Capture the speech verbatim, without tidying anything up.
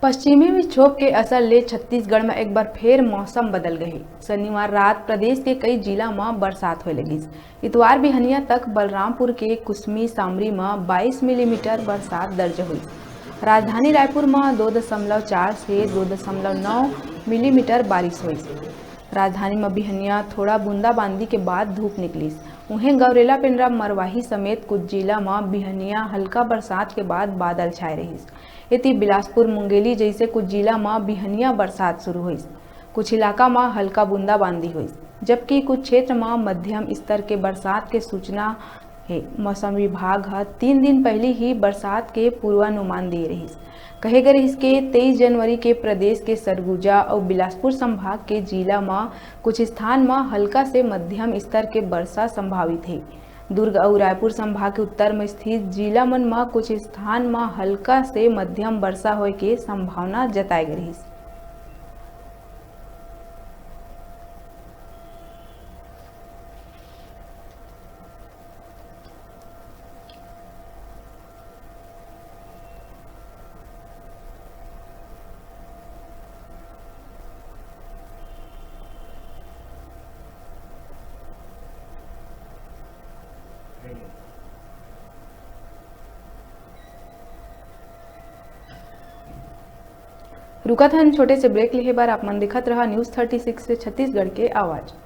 पश्चिमी विक्षोभ के असर ले छत्तीसगढ़ म एक बार फेर मौसम बदल गए हे। शनिवार रात प्रदेश के कई जिला म बरसात होए लगिस। इतवार बिहनिया तक बलरामपुर के कुसमी सामरी म बाईस मिलीमीटर बरसात दर्ज हुई। राजधानी रायपुर म दो दशमलव चार से दो दशमलव नौ मिलीमीटर बारिश हुई। राजधानी म बिहनिया थोड़ा बूंदाबांदी के बाद धूप निकलिस। उहें, गौरेला पेंड्रा मरवाही समेत कुछ जिला म बिहनिया हल्का बरसात के बाद बादल छाए रहिस। एती, बिलासपुर मुंगेली जइसे कुछ जिला म बिहनिया बरसात शुरू होइस। कुछ इलाका म हल्का बूंदाबांदी होइस, जबकि कुछ क्षेत्र म मध्यम स्तर के बरसात के सूचना हे। मौसम विभाग ह तीन दिन पहिली ही बरसात के पूर्वानुमान दे रहिस। कहे गे रहिस के तेईस जनवरी के प्रदेश के सरगुजा अउ बिलासपुर संभाग के जिला म कुछ स्थान म हल्का से मध्यम स्तर के बरसा संभावित हे। दुर्ग अउ रायपुर संभाग के उत्तर म स्थित जिला मन म कुछ स्थान म हल्का से मध्यम बरसा होए के संभावना जताए गे रहिस। रुकत हन छोटे से ब्रेक लेहे बर। आप मन देखत रहा न्यूज़ थर्टी सिक्स से छत्तीसगढ़ के आवाज़।